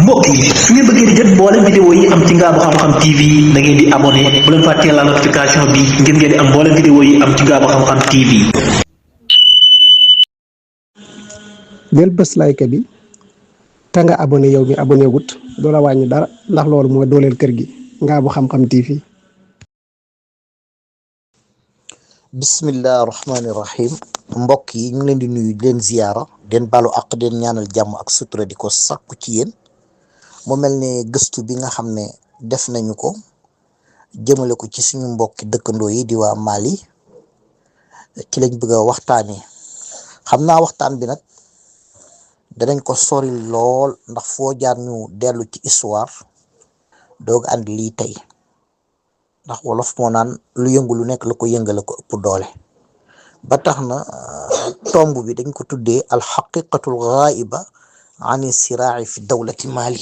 mbokk yi su ngeen bëggee di jot mboolem vidéo yi am ci Ngaabu Xam-Xam TV da ngeen di abonné bu leen fàttee la notification bi ngir ngeen di am mboolem vidéo yi am ci Ngaabu Xam-Xam TV. del bés like bi te nga abonné yow mi abonné wut doo la wàññi dara ndax loolu mooy dooleel kër gi Ngaabu Xam-Xam TV. bismillah rahmaani rahim mbokk yi ñu ngi leen di nuyu di leen ziyaara di leen balu àq di leen ñaanal jàmm ak sutura di ko sàkku ci yéen mu mel ne gëstu bi nga xam ne def nañu ko jëmale ko ci suñu mbokki dëkkandoo yi di waa Mali ci lañ bëgg a waxtaanee xam naa waxtaan bi nag danañ ko sori lool ndax foo jaar ñu dellu ci histoire doog andi lii tey ndax wolof moo naan lu yëngu lu nekk la ko yëngale ko ëpp doole ba tax na tomb bi dañ ko tuddee alxaqiqatul ghaiba ani siraai fi dawlati Mali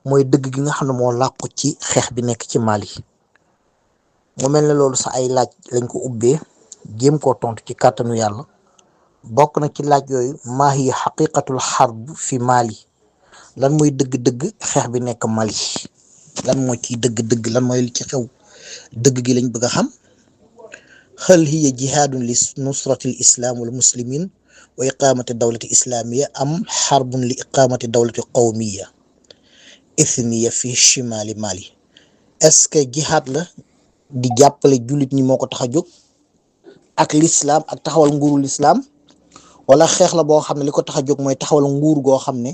mooy dëgg gi nga xam ne moo làqu ci xeex bi nekk ci Mali mu mel ne loolu sa ay laaj lañ ko ubbee jéem koo tontu ci kàttanu yàlla bokk na ci laaj yooyu maa hiya xaqiqatul xarb fi Mali lan mooy dëgg-dëgg xeex bi nekk Mali lan moo ciy dëgg-dëgg lan mooy li ci xew dëgg gi lañ bëgg a xam hal hiya jihaadun li nusratil islam wal muslimin wa iqamati dawlati islamia am xarbun li iqamati dawlati qawmiya ethniya fi shimali Mali est-ce que jihaad la di jàppale jullit ñi moo ko tax a jóg ak l'islam ak taxawal nguuru l'islam wala xeex la boo xam ne li ko tax a jóg mooy taxawal nguur goo xam ne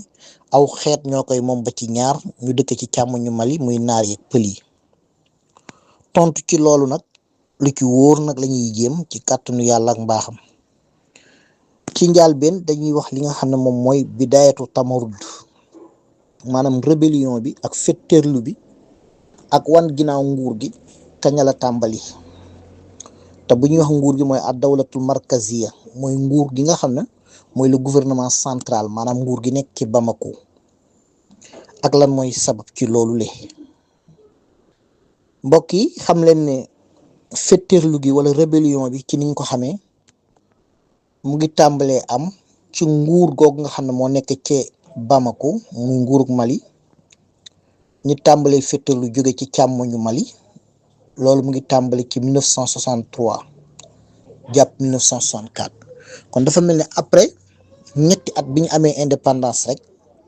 aw xeet ñoo koy moom ba ci ñaar ñu dëkk ci càmmoñu Mali muy naar yeeg pël yi tontu ci loolu nag lu ci wóor nag la ñuy jéem ci kàttanu yàlla ak mbaaxam ci njàlbéen dañuy wax li nga xam ne moom mooy bidayatu tamarud maanaam rébellion bi ak fetteerlu bi ak wan ginnaaw nguur gi kañ la tàmbali te bu ñuy wax nguur gi mooy ad dawlatul markaziya mooy nguur gi nga xam ne mooy le gouvernement central maanaam nguur gi nekk ci Bamako ak lan mooy sabab ci loolu le mbokk yi xam leen ne fetteerlu gi wala rébellion bi ci niñ ko xamee mu ngi tàmbalee am ci nguur googu nga xam ne moo nekk ci Bamako muy nguurug Mali ñi tàmbalee fetteerlu jóge ci càmmoñu Mali loolu mu ngi tàmbali ci 1963 jàpp 1964 kon dafa mel ne après ñetti at bi ñu amee indépendance rek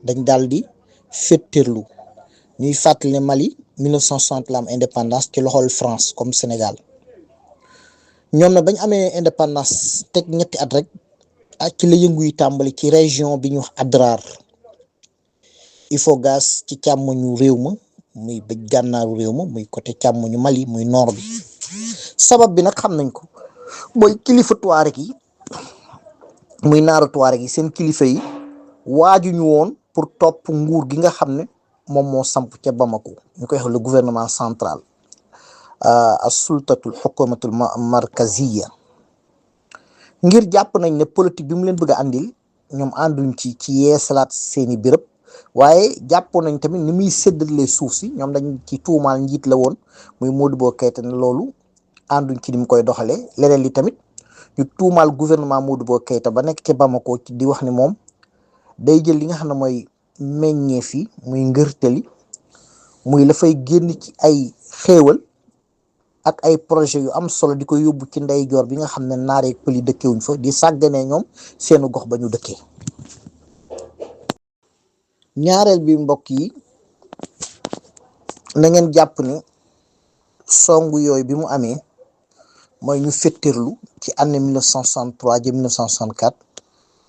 dañ daal di fetteerlu ñuy fàttali ne Mali 1960 la am indépendance ci loxol France comme Sénégal ñoom nag bañ amee indépendance teg ñetti at rek ak ci la yëngu yi tàmbali ci région bi ñu wax Adrar Ifogaz ci càmmoñu réew ma muy bëj gànnaaru réew ma muy côté càmmoñu Mali muy nord bi sabab bi nag xam nañ ko mooy kilifa Tuareg yi muy naaru Tuareg yi seen kilifa yi waajuñu woon pour topp nguur gi nga xam ne moom moo samp ca Bamako ñu koy wax le gouvernement central as sultatul xukumatul markaziya ngir jàpp nañ ne politique bi mu leen bëgg a andil ñoom ànduñ ci yeesalaat seeni béréb waaye jàppoon nañ tamit ni muy séddale suuf si ñoom dañ ci tuumaal njiit la woon muy Modibo Keïta ne loolu ànduñ ci ni mu koy doxalee leneen li tamit ñu tuumaal gouvernement Modibo Keïta ba nekk ci Bamako ci di wax ni moom day jël li nga xam ne mooy meññeef yi muy ngërtali muy la fay génn ci ay xéewal ak ay projet yu am solo di ko yóbbu ci ndeyjoor bi nga xam ne naaree pël yi dëkkewuñ fa di sàgganee ñoom seenu gox ba ñu dëkkee ñaareel bi mbokk yi na ngeen jàpp ne songu yooyu bi mu amee mooy ñu fettirlu ci année 1963 jëm 1964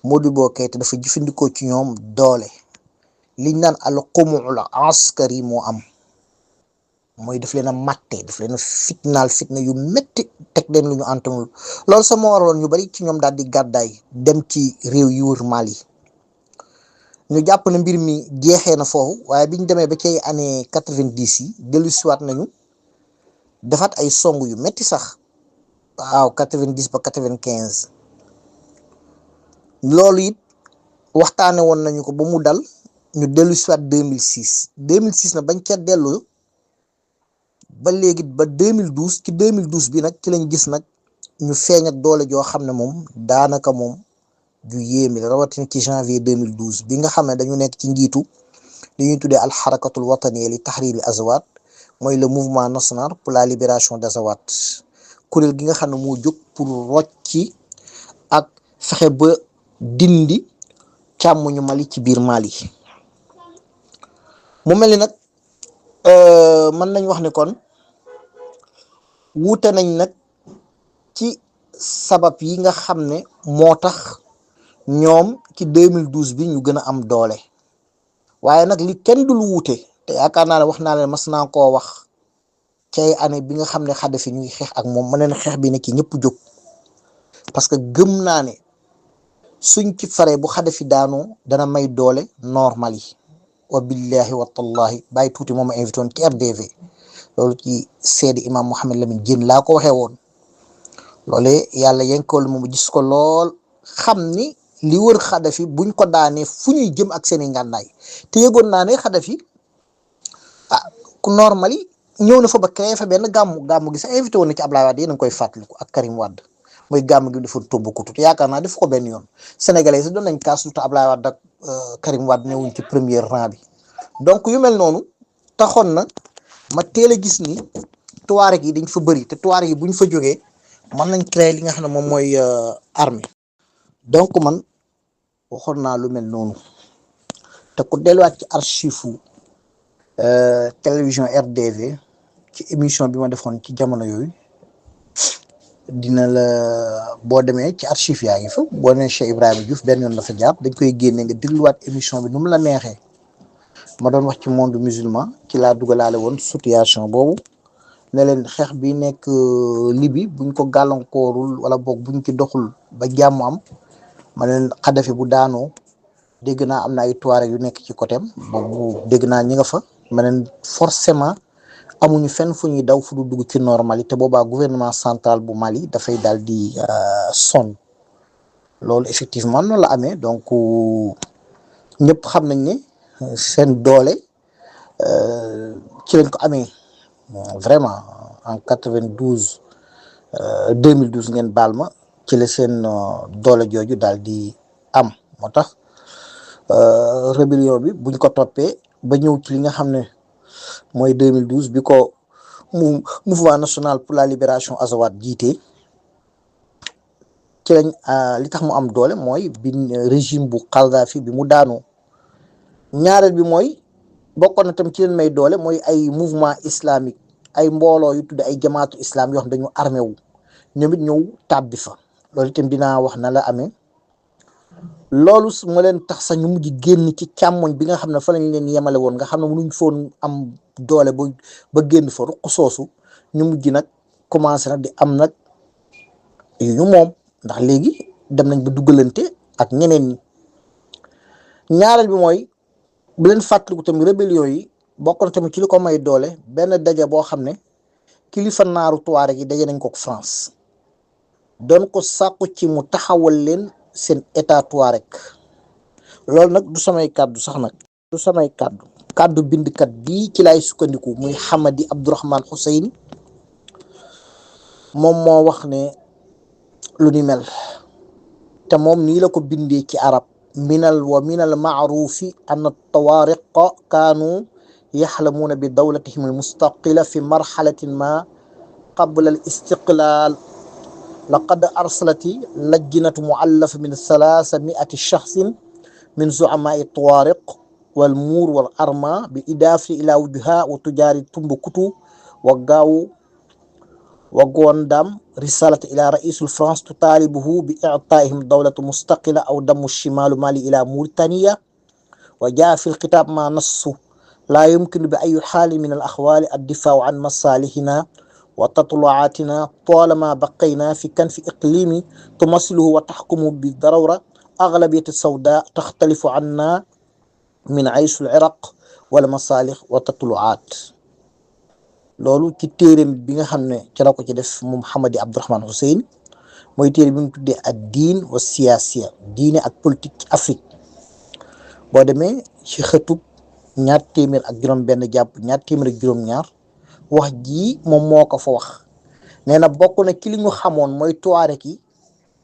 Modibo Keïta dafa jëfandikoo ci ñoom doole liñ naan al qumuul askari moo am mooy daf leen a màtte daf leen a fitnaal fitna yu métti teg leen lu ñu antanul loolu sax moo waraloon ñu bari ci ñoom daal di gàddaay dem ci réew yu wër Mali ñu jàpp ne mbir mi jeexee na foofu waaye biñ demee ba ci année 90 yi dellusiwaat nañu defaat ay song yu métti sax waaw 90 ba 95 loolu it waxtaane woon nañu ko ba mu dal ñu dellusiwaat 2006 na bañ ca dellu ba léegi ba 2012 ci 2012 bi nag ci lañ gis nag ñu feeñ ak doole joo xam ne moom daanaka moom ju yéeme rawatina ci janvier 2012 bi nga xam ne dañu nekk ci njiitu li ñuy tuddee alxarakatul wataniya li taxriri Azawad mooy le mouvement national pour la libération d'Azawad kuréel gi nga xam ne moo jóg pour rocci ak fexe ba dindi càmmuñu Mali ci biir Mali. mu mel ni nag mën nañ wax ne kon wuute nañ nag ci sabab yi nga xam ne moo tax ñoom ci 2012 bi ñu gën a am doole waaye nag li kenn dul wuute te yaakaar naa ne wax naa leen mas naa koo wax ci ay année bi nga xam ne Kadhafi ñu ngi xeex ak moom ma leen xeex bi ne ci ñëpp jóg parce que gëm naa ne suñ ci faree bu Kadhafi daanoo dana may doole normal yi wa billahi wa tallahi bàyyi tuuti moom a invité woon ci RDV loolu ci seedi imam Mouhamed Lamine Diène laa ko waxee woon loolee yàlla yenkool moom gis ko lool xam ni li wër Kadhafi buñ ko daanee fu ñuy jëm ak seeni ngànnaay te yëgoon naa ne Kadhafi ku normal yi ñëw na fa ba créé fa benn gàmmu gi sax invité woon na ci Ablaye Wade yéen a ngi koy fàttaliku ak Karim Wade mooy gàmmu gi defoon Tombouctou te yaakaar naa def ko benn yoon sénégalais yi doon nañ kaas lu tax Ablaye Wade ak Karim Wade ñëwuñ ci premier rang bi donc yu mel noonu taxoon na ma teel a gis ni Touareg yi dañ fa bëri te Touareg yi buñ fa jógee mën nañ créer li nga xam ne moom mooy armée donc man waxoon naa lu mel noonu te ku delluwaat ci archive télévision RDV ci émission bi ma defoon ci jamono yooyu dina la boo demee ci archive yaa ngi fa boo nee Cheikh Ibrahima Diouf benn yoon la fa jaar dañ koy génne nga dégluwaat émission bi nu mu la neexee ma doon wax ci monde musulman ci laa dugalaale woon situation boobu ne leen xeex bi nekk Libye buñ ko gàllankoorul wala boog buñ ci doxul ba jàmm am ma leen Kadhafi bu daanoo dégg naa am na ay Touareg yu nekk ci côté am boobu dégg naa ñi nga fa ma leen forcément amuñu fenn fu ñuy daw fu du dugg ci Mali te boobaa gouvernement central bu Mali dafay daal di sonn loolu effectivement noonu la amee donc ñëpp xam nañ ne seen doole ci lañ ko amee vraiment en 92 2012 ngeen baal ma ci la seen doole jooju daal di am moo tax rébellion bi buñ ko toppee ba ñëw ci li nga xam ne mooy 2012 bi ko mouvement national pour la libération Azawad jiite ci lañ li tax mu am doole mooy bi régime bu Kadhafi bi mu daanoo ñaareel bi mooy bokkoon na tam ci leen may doole mooy ay mouvement islamique ay mbooloo yu tudd ay jamaatu islam yoo xam dañu armé wu ñoom it ñëw tàbbi fa loolu itam dinaa wax na la amee loolu ma leen tax sax ñu mujj génn ci càmmoñ bi nga xam ne fa lañ leen yemale woon nga xam ne mënuñ foon am doole ba génn fa ruq soosu ñu mujj nag commencé nag di am nag yu ñu moom ndax léegi dem nañ ba duggalante ak ñeneen ñi ñaareel bi mooy bu leen fàttaliku tamit rébellion yi bokk na tamit ci li ko may doole benn daje boo xam ne kilifa naaru Touareg yi daje nañ ko France doon ko sàkku ci mu taxawal leen seen état Touareg loolu nag du samay kàddu sax nag du samay kàddu bindkat bii ci lay sukkandiku muy Hamadi Abdourahmane Hussein moom moo wax ne lu ni mel te moom nii la ko bindee ci arab min al maarufi an at-Tawariq kaanu yaxlamuuna bi dawlatihim al mustaqila fi marxalatin ma qabla al istiqlal laqad arsalati lajnatu muallafa min 300 shaxsin min zu'amaa'i Tuwaariq wal Muur wal Arma bi idaafati ila wujuha wa tujaari Tombouctou wa Gao wa Gondam risalata ila raisul France tutaalibuhu bi i'taa'ihim dawlatu mustaqila aw dammu shimalu Mali ila Mauritania wa jaa fi lkitaab ma nassu laa yumkinu bi ayi xaali min al axwaali addifaacu an masaalihina wa tatlucaatina طالما بقينا في كنف إقليم تمثله وتحكم بالضرورة أغلبية السوداء تختلف عنا من عيش العرق والمصالح والتطلعات loolu ci téeréem bi nga xam ne ci la ko ci def moom Hamadi Abdourahmane Hussein mooy téere bi mu tuddee ad diin wa siyaasiya diine ak politique ci Afrique boo demee ci xëtub 200 ak juróom-benn jàpp 200 ak juróom-ñaar wax ji moom moo ko fa wax nee na bokk na ci li ñu xamoon mooy Touareg yi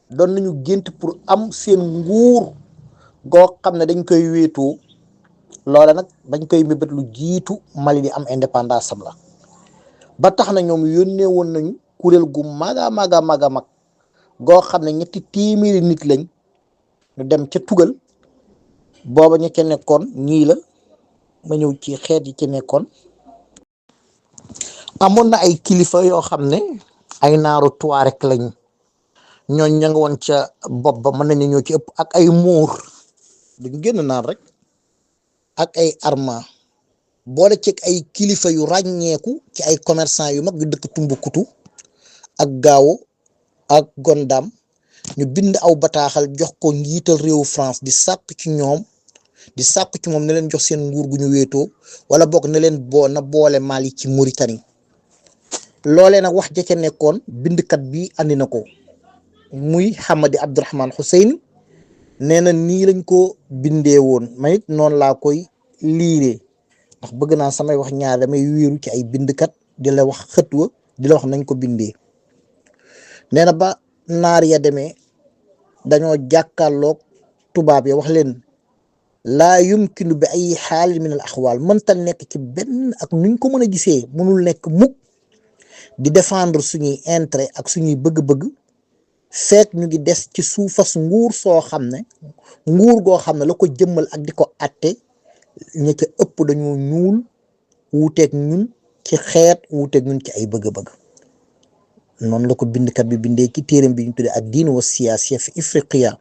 doon nañu gént pour am seen nguur goo xam ne dañ koy wéetoo loole nag bañ koy mébét lu jiitu Mali di am indépendance am la ba tax na ñoom yónnee woon nañu kuréel gu mag a mag a mag a mag goo xam ne ñetti téeméeri nit lañ ñu dem ca tugal booba ñu ca nekkoon ñii la ma ñëw ci xeet yi ci nekkoon amoon na ay kilifa yoo xam ne ay naaru tuareg lañ ñooñ ña nga woon ca bopp ba mën nañu ñoo ci ëpp ak ay muur duñ génn naar rek ak ay arma boole ci ay kilifa yu ràññeeku ci ay commerçant yu mag yu dëkk Tumbuktu ak Gao ak Gondam ñu bind aw bataaxal jox ko njiital réewu France di sàkk ci ñoom di sàkk ci moom ne leen jox seen nguur gu ñu wéetoo wala bokk ne leen na boole Mali ci Mauritanie loolee nag wax ja ca nekkoon bindkat bi andi na ko muy Hamadi Abdourahmane Hussein nee na nii lañ ko bindee woon man it noonu laa koy liiree ndax bëgg naa samay wax ñaar damay wéeru ci ay bindkat di la wax xëtwa di la wax nañ ko bindee nee na ba naar ya demee dañoo jàkkaarloog tubaab ya wax leen laa yumkinu bi ay xaal min al axwaal mënta nekk ci benn ak nuñ ko mën a gisee mënul nekk mukk di défendre suñuy intérêt ak suñuy bëgg-bëgg fekk ñu ngi des ci suufas nguur soo xam ne nguur goo xam ne la ko jëmmal ak di ko atte ña ca ëpp dañoo ñuul wuuteeg ñun ci xeet wuuteeg ñun ci ay bëgg-bëgg noonu la ko bindkat bi bindee ci téeram bi ñu tuddee ak diin wa siyaasiya fi Ifriqiya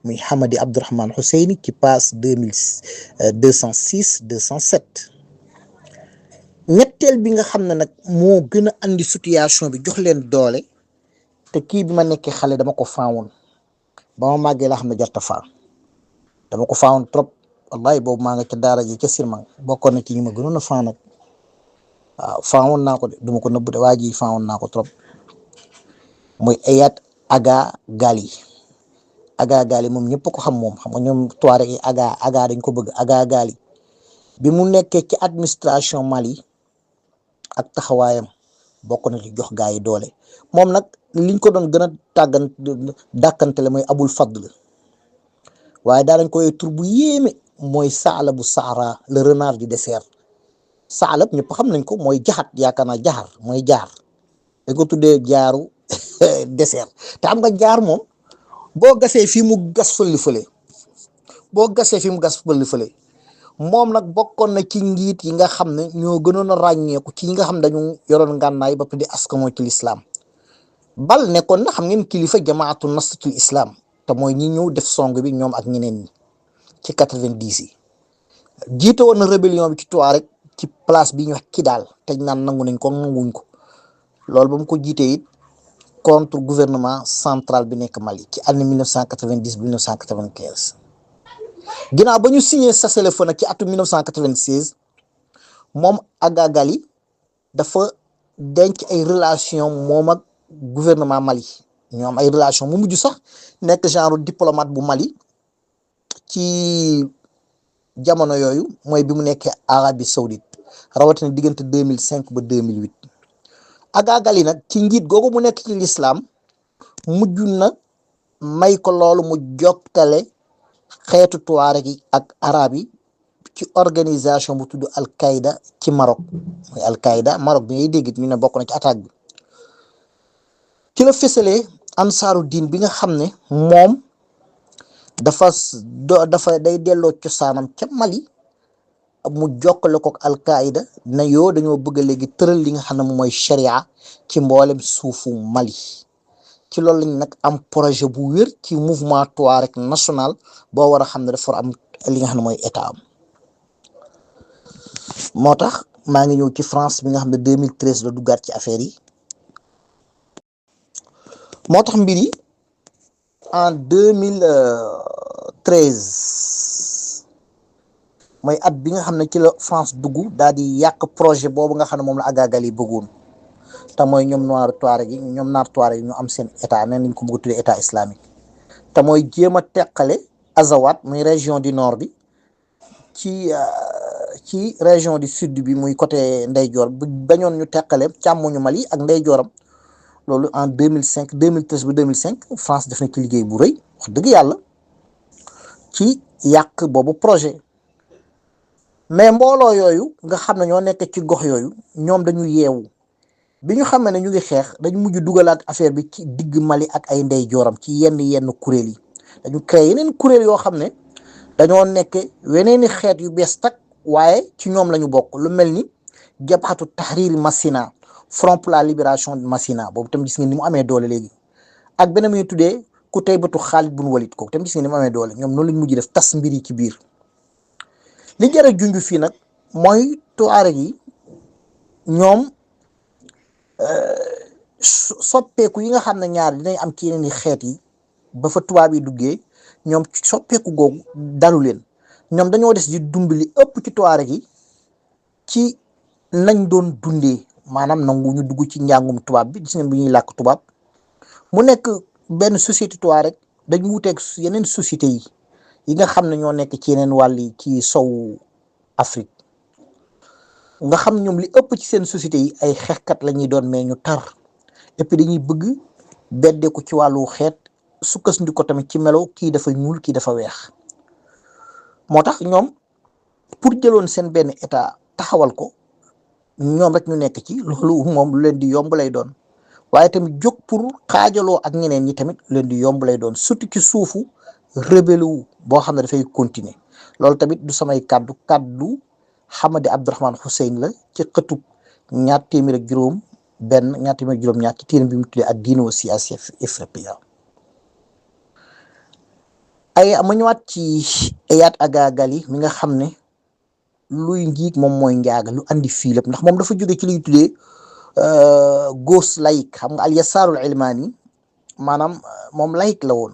muy Hamadi Abdourahmane Hussein ci page 206 207 ñetteel bi nga xam ne nag moo gën a andi situation bi jox leen doole te kii bi ma nekkee xale dama ko faawoon ba ma màggee laa xam ne jarta faa dama ko faawoon trop wallahi boobu maa nga ca daara ji ca Sirmang bokkoon na ci ñi ma gënoon a faa nag waaw faawoon naa ko de duma ko nëbb de waa ji faawoon naa ko trop muy Ayat Aga Gali Aga Gali moom ñëpp ko xam moom xam nga ñoom tuareg yi aga dañ ko bëgg Aga Gali bi mu nekkee ci administration Mali ak taxawaayam bokk na ci jox gaa yi doole moom nag liñ ko doon gën a dàkkantele mooy Abul Fadl waaye daa dañ koy tur bu yéeme mooy Saalabu Sahara le renard du désert Saalab ñëpp xam nañ ko mooy jaxat yaakaar naa jaxar mooy jaar dañ ko tuddee jaaru désert te am nga jaar moom boo gasee fii mu gas fëlli fële boo gasee fii mu gas fëlli fële moom nag bokkoon na ci njiit yi nga xam ne ñoo gënoon a ràññeeku ci ñi nga xam dañu yoroon ngànnaay ba di askanoo ci lislaam bal nekkoon na xam ngeen kilifa jamaatu nasratul islam te mooy ñi ñëw def song bi ñoom ak ñeneen ñi ci 90 yi jiite woon na rébellion bi ci Touareg ci place bi ñu wax Kidal te ñu naan nangu nañ ko nanguñ ko loolu ba mu ko jiitee it contre gouvernement central bi nekk Mali ci année 1990 1995 ginnaaw ba ñu signé cessez-le-feu nag ci atum 1996 moom Aga Gali dafa denc ay relation moom ak gouvernement Mali ñoo am ay relation mu mujj sax nekk genre diplomate bu Mali ci jamono yooyu mooy bi mu nekkee Arabie Saoudite rawatina diggante 2005 ba 2008 Aga Gali nag ci njiit googu mu nekk ci lislaam mujj na may ko loolu mu jokkale xeetu tuareg yi ak arab yi ci organisation bu tudd Al-Qaïda ci Maroc mooy Al-Qaïda Maroc bi ngay dégg ñu ne bokk na ci attaque bi ci la fësalee ansaaru diin bi nga xam ne moom dafa day delloo cosaanam ca Mali mu jokkale ko ak Al-Qaïda ne yoo dañoo bëgg léegi tëral li nga xam ne moom mooy sharia ci mboolem suufu Mali ci loolu lañ nag am projet bu wér ci mouvement Touareg national boo war a xam ne dafa am li nga xam ne mooy état am moo tax maa ngi ñëw ci France bi nga xam ne 2013 la duggaat ci affaire yi moo tax mbir yi en 2013 mooy at bi nga xam ne ci la France dugg daal di yàq projet boobu nga xam ne moom la Aga Gali bëggoon te mooy ñoom naar Touareg yi ñu am seen état nee nañ ko bëgg a tuddee état islamique te mooy jéem a teqale Azawad muy région du nord bi ci région du sud bi muy côté ndeyjoor bu bañoon ñu teqale càmmoñu Mali ak ndeyjooram loolu en 2013 ba 2005 France def na ci liggéey bu rëy wax dëgg yàlla ci yàq boobu projet mais mbooloo yooyu nga xam ne ñoo nekk ci gox yooyu ñoom dañu yeewu bi ñu xamee ne ñu ngi xeex dañu mujj dugalaat affaire bi ci digg Mali ak ay ndey jooram ci yenn kuréel yi dañu créé yeneen kuréel yoo xam ne dañoo nekk weneeni xeet yu bees tak waaye ci ñoom la ñu bokk lu mel ni jabhatu tahrir Massina front pour la libération de Massina boobu tam gis ngeen ni mu amee doole léegi ak beneen ñu tuddee Kutaybatu Khalid bun Walid kooku tam gis ngeen ni mu amee doole ñoom noonu lañ mujj def tas mbir yi ci biir li jar a junj fii nag mooy Tuareg yi ñoom soppeeku yi nga xam ne ñaar dinañ am ci yeneen i xeet yi ba fa tubaab yi duggee ñoom soppeeku googu dalu leen ñoom dañoo des di dund li ëpp ci Tuareg yi ci nañ doon dundee maanaam nangu ñu dugg ci njàngum tubaab bi gis ngeen bu ñuy làkk tubaab mu nekk benn société Tuareg dañu wuteeg yeneen société yi nga xam ne ñoo nekk ci yeneen wàll yi ci sow Afrique nga xam ñoom li ëpp ci seen société yi ay xeexkat la ñuy doon mais ñu tar et puis dañuy bëgg beddeeku ci wàllu xeet sukkandiku ko tamit ci melo kii dafa ñuul kii dafa weex moo tax ñoom pour jëloon seen benn état taxawal ko ñoom rek ñu nekk ci loolu moom lu leen di yomb lay doon waaye tamit jóg pour xaajaloo ak ñeneen ñi tamit lu leen di yomb lay doon surtout ci suufu rebelle wu boo xam ne dafay continuer loolu tamit du samay kàddu Hamadi Abdourahmane Hussein la ci xëtub ñaar téeméer ak juróom-ñaar ci téeram bi mu tuddee ak diine aussi Asia Afrique ay ma ñëwaat ci Iyad Aga Gali mi nga xam ne luy njiig moom mooy njaaga lu andi fii lépp ndax moom dafa jóge ci li ñu tuddee gauche laïque xam nga al yasaarul ilmaani maanaam moom laïque la woon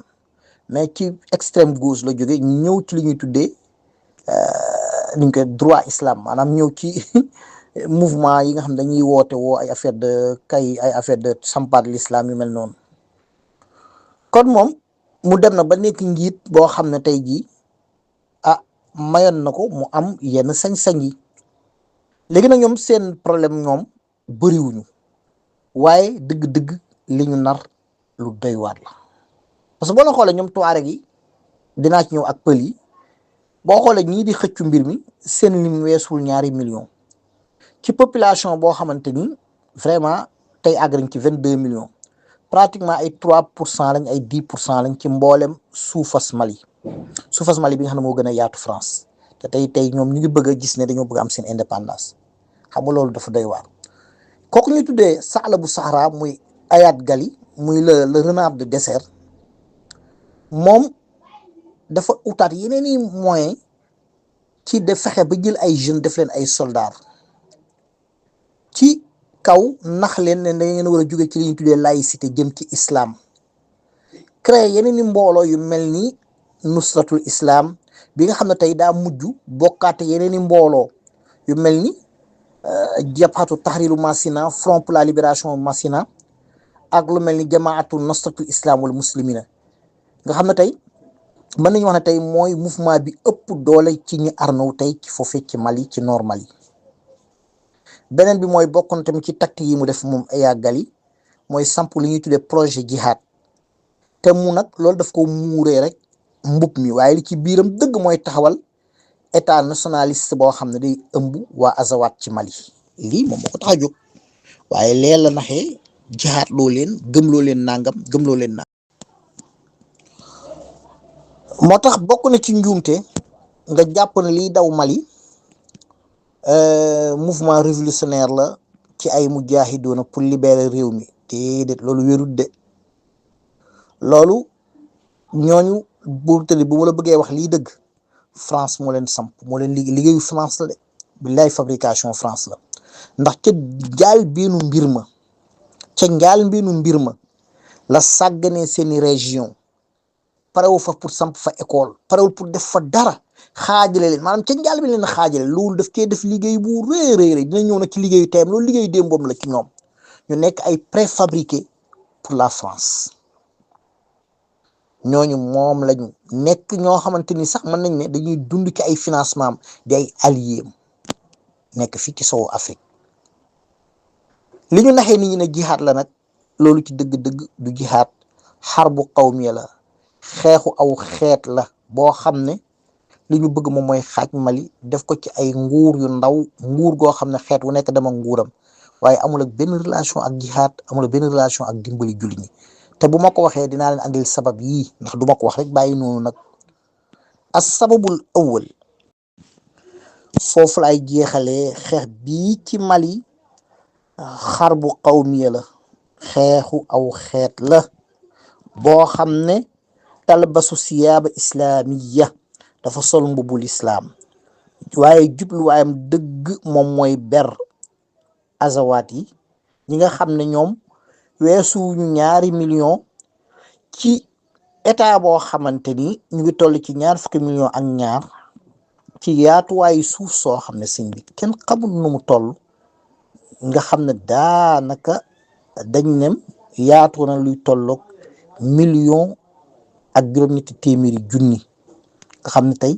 mais ci extrême gauche la jóge ñëw ci li ñuy tuddee niñ koy droit islam maanaam ñëw ci mouvement yi nga xam dañuy woote woo ay affaire de sampaat l'islam yu mel noonu kon moom mu dem na ba nekk njiit boo xam ne tey jii mayoon na ko mu am yenn sañ-sañ yi léegi nag ñoom seen problème ñoom bëriwuñu waaye dëgg-dëgg li ñu nar lu doy waar la parce que boo la xoolee ñoom Tuareg yi dinaa ci ñëw ak pël yi boo xoolee ñii di xëccu mbir mi seen lim weesul 2 millions ci population boo xamante ni vraiment tey àgg nañ ci 22 millions pratiquement ay 3% lañ ay 10% lañ ci mboolem suufas Mali bi nga xam ne moo gën a yaatu France te tey ñoom ñu ngi bëgg a gis ne dañoo bëgg am seen indépendance xam nga loolu dafa doy waar kooku ñu tuddee Saala bu Sahara muy Iyad Gali muy le renard de désert moom dafa utaat yeneen i moyen ci de fexe ba jël ay jeunes def leen ay soldats ci kaw nax leen ne da ngeen war a jóge ci li ñu tuddee laïcité jëm ci islam créé yeneen i mbooloo yu mel ni nusratul islam bi nga xam ne tey daa mujj bokkaate yeneen i mbooloo yu mel ni jabhatu tahriru Massina front pour la libération Massina ak lu mel ni jamaatu nusratul islam wal muslimina nga xam ne tey mën nañu wax ne tey mooy mouvement bi ëpp doole ci ñi arnaw tey ci foofee ci Mali ci nord Mali beneen bi mooy bokk na tamit ci tactique yi mu def moom Iyad Gali mooy samp li ñuy tuddee projet jihad te mu nag loolu daf ko muuree rek mbub mi waaye li ci biiram dëgg mooy taxawal état nationaliste boo xam ne day ëmb waa Azawad ci Mali lii moom moo ko tax a jóg waaye lee la naxee jihad loo leen gëmloo leen nangam gëmloo leen nangam moo tax bokk na ci njuumte nga jàpp ne liy daw Mali mouvement révolutionnaire la ci ay mujaahidoona pour libérer réew mi déedéet loolu wérut de loolu ñooñu bu tëdd bu ma la bëggee wax lii dëgg France moo leen samp moo leen liggéeyu France la de billaay fabrication France la ndax ca njaal beenu mbir ma la sàgganee seeni région parewu fa pour samp fa école parewul pour def fa dara xaajale leen maanaam ca njaal bi leen xaajale loolu daf cee def liggéey bu rëy dina ñëw nag ci liggéeyu tayam loolu liggéeyu démboom la ci ñoom ñu nekk ay préfabriqué pour la France ñooñu moom lañu nekk ñoo xamante ni sax mën nañ ne dañuy dund ci ay financement am di ay alliés nekk fii ci sowu Afrique li ñu naxee nit ñi ne jihaad la nag loolu ci dëgg-dëgg du jihaad xarbu qawmiya la xeexu aw xeet la boo xam ne li ñu bëgg moom mooy xaaj Mali def ko ci ay nguur yu ndaw, nguur goo xam ne xeet wu nekk dama nguuram, waaye amul ak benn relation ak jihaad, amul ak benn relation ak dimbali julli ñi. te bu ma ko waxee dinaa leen andil sabab yii, ndax du ma ko wax rek bàyyi noonu nag. as sababul awwal, foofu laay jeexalee xeex bii ci Mali. xar bu qawmiya la, xeexu aw xeet la boo xam ne talbasu siyaaba islaamiya, dafa sol mbubul islaam, waaye jubluwaayam dëgg moom mooy ber azawaat yi, ñi nga xam ne ñoom weesuñu 2 millions ci état boo xamante ni ñu ngi toll ci 20 millions ak ñaar, ci yaatuwaayu suuf soo xam ne sëñ bi kenn xamul nu mu toll, nga xam ne daanaka dañ nem yaatu na luy tolloog 1,7 million nga xam ne tey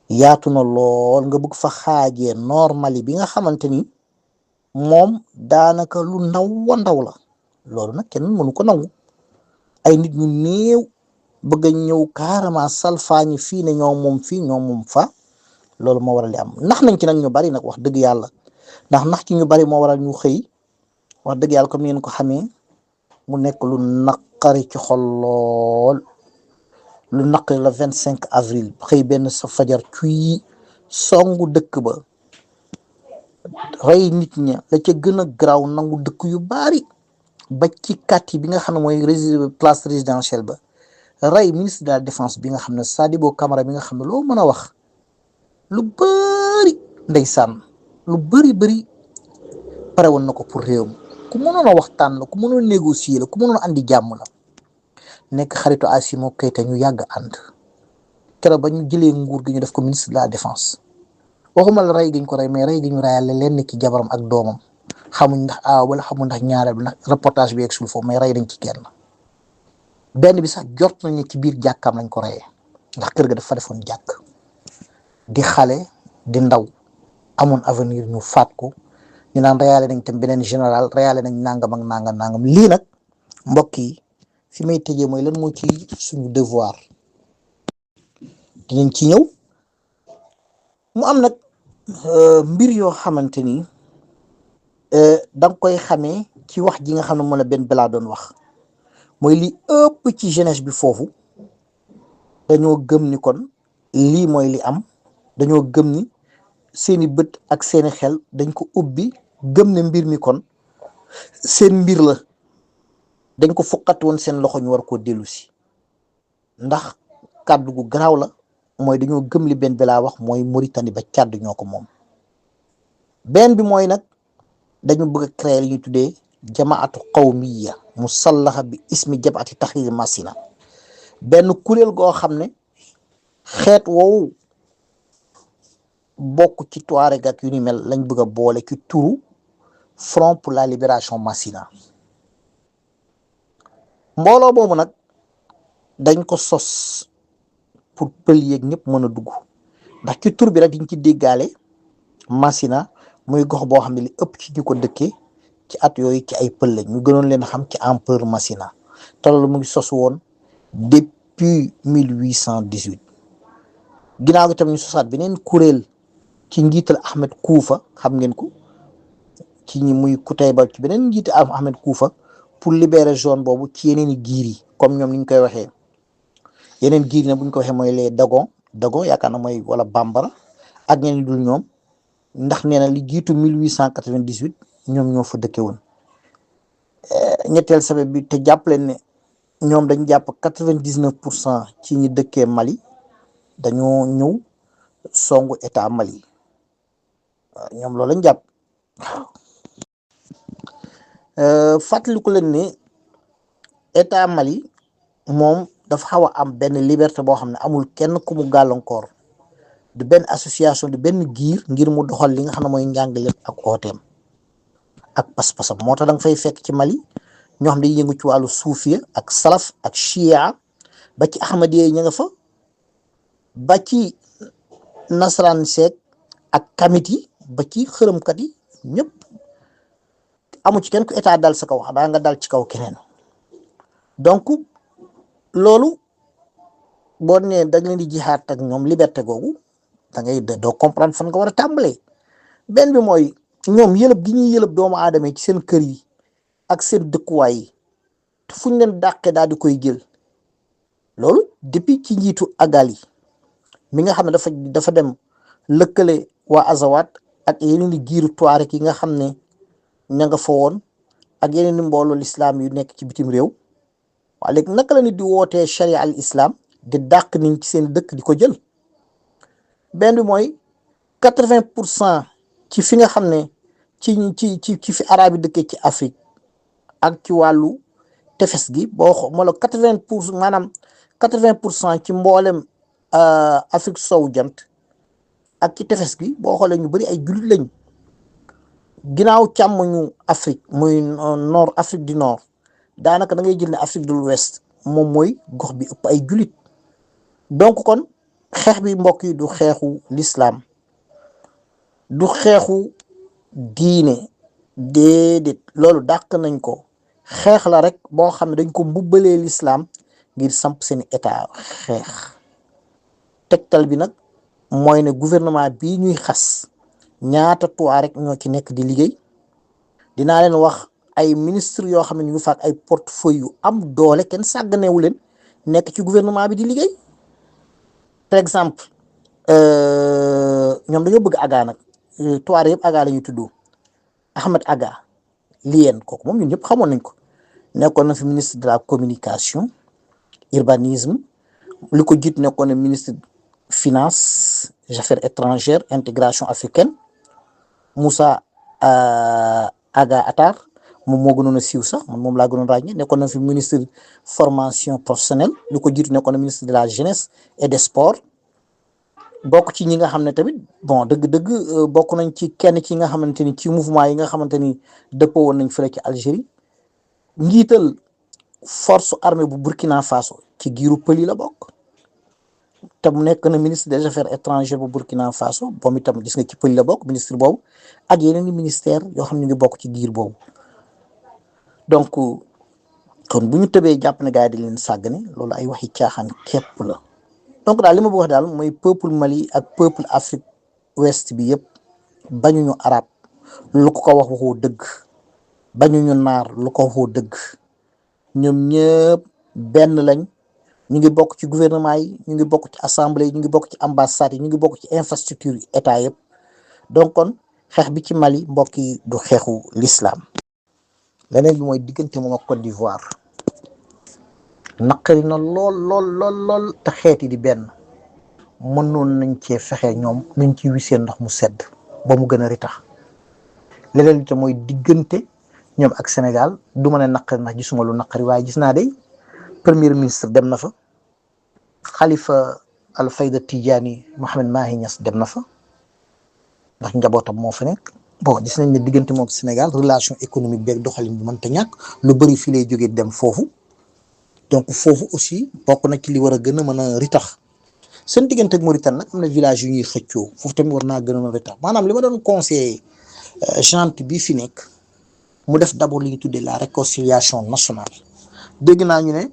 yaatu na lool, nga bëgg fa xaajee normali bi nga xamante ni moom daanaka lu ndaw wa ndaw la. loolu nag kenn mënu ko nangu. ay nit ñu néew bëgg a ñëw carrément salfaañi fii ne ñoom moom fii ñoom moom fa, loolu moo waral li am. nax nañ ci nag ñu bari nag, wax dëgg yàlla, nax ci ñu bari moo waral ñu xëy, wax dëgg yàlla comme ni ngeen ko xamee, mu nekk lu naqari ci xol lool. lu naqari la 25 avril xëy benn sa fajar cuy songu dëkk ba, rey nit ña, la ca gën a garaaw nangu dëkk yu bari ba ci quartier bi nga xam ne mooy place résidentielle ba, rey ministre de la défense bi nga xam ne Sadibou Camara bi nga xam ne loo mën a wax lu bari ndeysaan, lu bari pare woon na ko pour réew mi, ku mënoon a waxtaan la, ku mënoon négocier la, ku mënoon andi jàmm la, nekk xaritu Assimi Goïta ñu yàgg ànd. keroog ba ñu jëlee nguur gi ñu def ko ministre de la défense, waxuma la rey gi ñu ko rey, mais rey gi ñu reyale leen ci jabaram ak doomam, xamuñ ndax aaw wala xamuñ ndax ñaareel bi, ndax reportage bi yegg sul foofu, mais rey dañ ci kenn. benn bi sax jot nañu ci biir jàkkaam lañ ko reyee, ndax kër ga dafa defoon jàkk, di xale di ndaw amoon avenir, ñu faat ko. ñu naan reyaale nañ tam beneen général, reyaale nañ nangam ak nangam. lii nag mbokk yi fi may tëjee mooy lan moo ci suñu devoir, dinañ ci ñëw. mu am nag mbir yoo xamante ni danga koy xamee ci wax ji nga xam ne moom la Ben Bella doon wax, mooy li ëpp ci jeunesse bi foofu dañoo gëm ni kon lii mooy li am, dañoo gëm ni seeni bët ak seeni xel dañ ko ubbi, gëm ne mbir mi kon seen mbir la, dañ ko fuqat woon seen loxo ñu war koo dellu si. ndax kàddu gu garaaw la, mooy dañoo gëm li Ben Bella wax, mooy Mauritanie ba Tchad ñoo ko moom. benn bi mooy nag dañu bëgg a créer li ñu tuddee jamaatu qawmiya musallaha bi ismi jamaati tahrir Masina, benn kuréel goo xam ne xeet woowu bokk ci Touareg ak yu ni mel lañ bëgg a boole ci turu Front pour la libération Massina. mbooloo boobu nag dañ ko sos pour pël yeeg ñëpp mën a dugg, ndax ci tur bi rek diñ ci déggaale Massina muy gox boo xam ne li ëpp ci ñu ko dëkkee ci at yooyu ci ay pël lañ, ñu gënoon leen xam ci empereur Massina, te loolu mu ngi sos woon depuis 1818. ginnaaw gi tam ñu sosaat beneen kuréel ci njiital Ahmed Kuufa, xam ngeen ko, ci ñi muy Kutayba, ci beneen njiital Ahmed Kuufa, pour libérer zone boobu ci yeneen i giir yi, comme ñoom ni ñu koy waxee. yeneen giir yi nag bu ñu ko waxee mooy les Dogon yaakaar na mooy wala Bambara ak ñeneen dul ñoom, ndax nee na li jiitu 1898 ñoom ñoo fa dëkke woon. ñetteel sabab bi te jàpp leen ne ñoom dañ jàpp 99% ci ñi dëkkee Mali dañoo ñëw songu état Mali, ñoom loolu lañ jàpp. fàttaliku leen ne état Mali moom dafa xaw a am benn liberté boo xam ne amul kenn ku mu gàllankoor, du benn association, du benn giir ngir mu doxal li nga xam ne mooy njàngaleem ak ooteem ak pas-pasam. moo tax da nga fay fekk ci Mali ñoo xam ne dañuy yëngu ci wàllu suufiya ak salaf ak chia, ba ci ahmadiya ña nga fa, ba ci nasaraan seek ak kamit yi, ba ci xërëmkat yi, ñëpp amu ci kenn ku état dal sa kaw, daa nga dal ci kaw keneen. donc loolu boo nee da nga leen di jihaat ak ñoom liberté googu da ngay doo comprendre fan nga war a tàmbalee. benn bi mooy ñoom yëlëb gi ñuy yëlëb doomu aadama yi ci seen kër yi ak seen dëkkuwaay yi te fu ñu leen dàqee daal di koy jël loolu depuis ci njiitu agal yi mi nga xam ne dafa dem lëkkale waa Azawad ak yeneen i giiru Tuareg yi nga xam ne ña nga fa woon ak yeneen i mbooloo lislaam yu nekk ci bitim réew waaye léegi naka la nit di wootee charia al islam di dàq niñ ci seen dëkk di ko jël. benn bi mooy 80% ci fi nga xam ne ci fi arab yi dëkkee ci Afrique ak ci wàllu tefes gi boo xoo moo la 80% maanaam 80% ci mboolem Afrique sowu jant ak ci tefes gi boo xoolee ñu bari ay jullit lañ. ginnaaw càmmoñu Afrique muy nord Afrique du Nord daanaka da ngay jël ne Afrique de l'Ouest moom mooy gox bi ëpp ay jullit donc kon xeex bi mbokk yi du xeexu l'islam du xeexu diine déedéet loolu dàq nañ ko xeex la rek boo xam ne dañ ko mbubbalee l'islam ngir samp seen état xeex tegtal bi nag mooy ne gouvernement bii ñuy xas ñaata Tuareg ñoo ci nekk di liggéey dinaa leen wax ay ministre yoo xam ne ñu ngi faak ay portefeuille yu am doole kenn sàgganeewu leen nekk ci gouvernement bi di liggéey par exemple ñoom dañoo bëgg Aga nag Tuareg yëpp Aga la ñuy tudd Ahmed Aga liyeen kooku moom ñun ñëpp xamoon nañ ko nekkoon na fi ministre de la communication urbanisme li ko jiit nekkoon na ministre finance affaires étrangères intégration africaine Moussa Aga Atar moom moo gënoon a siiw sax man moom laa gënoon ràññee nekkoon na fi ministre formation professionnelle li ko jiitu nekkoon na ministre de la jeunesse et des sports bokk ci ñi nga xam ne tamit bon dëgg-dëgg bokk nañ ci kenn ci nga xamante ni ci mouvement yi nga xamante ni dëppoo woon nañ fële ci Algérie njiital force armée bu Burkina Faso ci giiru pël yi la bokk te mu nekk na ministre des affaires étrangères bu Burkina Faso moom itam gis nga ci pël yi la bokk ministre boobu ak yeneen i ministère yoo xam ne ñu ngi bokk ci giir boobu donc kon bu ñu tëbee jàpp ne gars yi di leen sàggane loolu ay waxi caaxaan képp la. donc daal li ma bëgg wax daal mooy peuple Mali ak peuple Afrique ouest bi yëpp bañuñu arab lu ko wax waxoo dëgg bañuñu naar lu ko waxoo dëgg ñoom ñëpp benn lañ ñu ngi bokk ci gouvernement yi ñu ngi bokk ci assemblée yi ñu ngi bokk ci ambassade yi ñu ngi bokk ci infrastructure yi état yëpp donc kon xeex bi ci Mali mbokk yi du xeexu l'islam. leneen bi mooy diggante moom ak Côte d'Ivoire naqari na lool te xeet yi di benn mënoon nañ cee fexe ñoom nañ ci wisee ndox mu sedd ba mu gën a ritax. leneen li te mooy diggante ñoom ak Sénégal du ma ne naqari ndax gisuma lu naqari waaye gis naa de premier ministre dem na fa Khalifa Al Fayda Tidiane Mohamed Mahi Niass dem na fa ndax njabootam moo fa nekk. bon gis nañ ne diggante moom Sénégal relation économique beeg doxalin bi mënta ñàkk lu bëri fii lay jógee dem foofu donc foofu aussi bokk na ci li war a gën a mën a ritax seen diggante ak Mauritanie nag am na village yu ñuy xëccoo foofu tamit war naa gën a mën a ritax maanaam li ma doon conseillé gente bi fi nekk mu def d'abord li ñu tuddee la réconciliation nationale. dégg naa ñu ne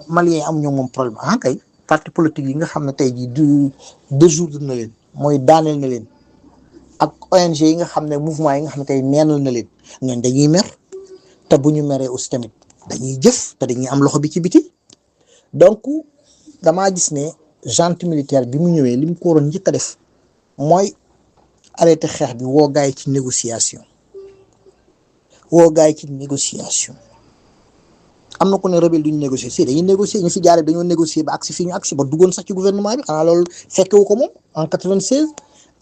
Maliens yi am ñoo moom problème kay parti politique yi nga xam ne tey jii du déjourdre na leen mooy daaneel na leen. ak ONG yi nga xam ne mouvement yi nga xam ne tey neenal na leen ñooñ dañuy mer te bu ñu meree aussi tamit dañuy jëf te dañuy am loxo bi ci biti donc damaa gis ne junte militaire bi mu ñëwee li mu ko waroon njëkk a def mooy arrêté xeex bi woo gaay ci négociation am na ko ne rebelle duñu négocier si dañuy négocier ñu fi jaaree dañoo négocier ba agsi fii ñu agsi ba duggoon sax ci gouvernement bi xanaa loolu fekkewu ko moom en 96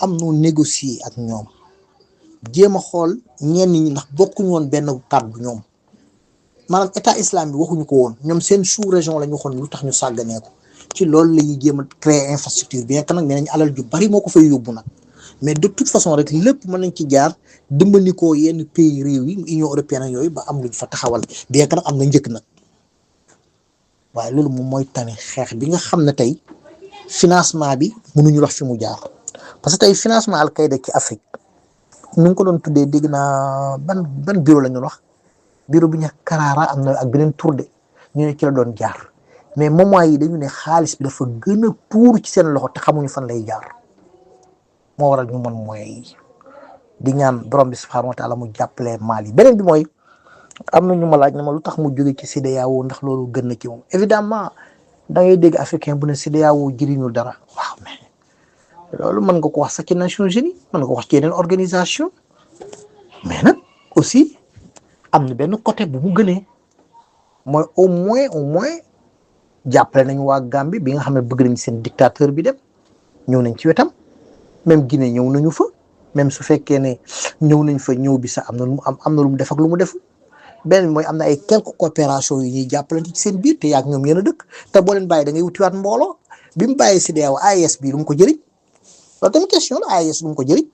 am noo négocier ak ñoom jéem a xool ñenn ñi ndax bokkuñu woon benn kàddu ñoom maanaam état islam bi waxuñu ko woon ñoom seen sous région la ñu waxoon lu tax ñu sàgganee ko ci loolu la ñuy jéem a créer infrastructure bien que nag nee nañ alal ju bari moo ko fay yóbbu nag mais de toute façon rek lépp mën nañ ci jaar dimbali ko yenn pays réew yi Union européenne yooyu ba am luñ fa taxawal bien que nag am na njëkk nag waaye loolu moom mooy tane xeex bi nga xam ne tey financement bi mënuñu wax fi mu jaar. parce que tey financement Al-Qaïda ci Afrique ñu ngi ko doon tuddee dégg naa ban bureau la ñu wax bureau bi ñu Karara am na ak beneen tur de ñu ne ci la doon jaar mais moment yi dañu ne xaalis bi dafa gën a tuuru ci seen loxo te xamuñu fan lay jaar moo waral ñu mën mooy di ñaan borom bi subhanahu wa taala mu jàppale Mali. beneen bi mooy am na ñu ma laaj ne ma lu tax mu jóge ci CEDEAO ndax loolu gën na ci moom évidemment da ngay dégg africain bu ne CEDEAO jëriñul dara waaw mais loolu mën nga ko wax sax ci Nations Unies mën nga ko wax ci yeneen organisation mais nag aussi am na benn côté bu mu gënee mooy au moins jàppale nañu waa Gambie bi nga xam ne bëgg nañ seen dictateur bi dem ñëw nañ ci wetam même Guinée ñëw nañu fa même su fekkee ne ñëw nañ fa ñëw bi sax am na lu mu am na lu mu def ak lu mu def benn bi mooy am na ay quelques coopération yu ñuy jàppalante ci seen biir te yaag ñoom yéen a dëkk te boo leen bàyyi da ngay wutiwaat mbooloo bi mu bàyyi CEDEAO AES bi lu mu ko jëriñ loolu tamit question la AES lu mu ko jëriñ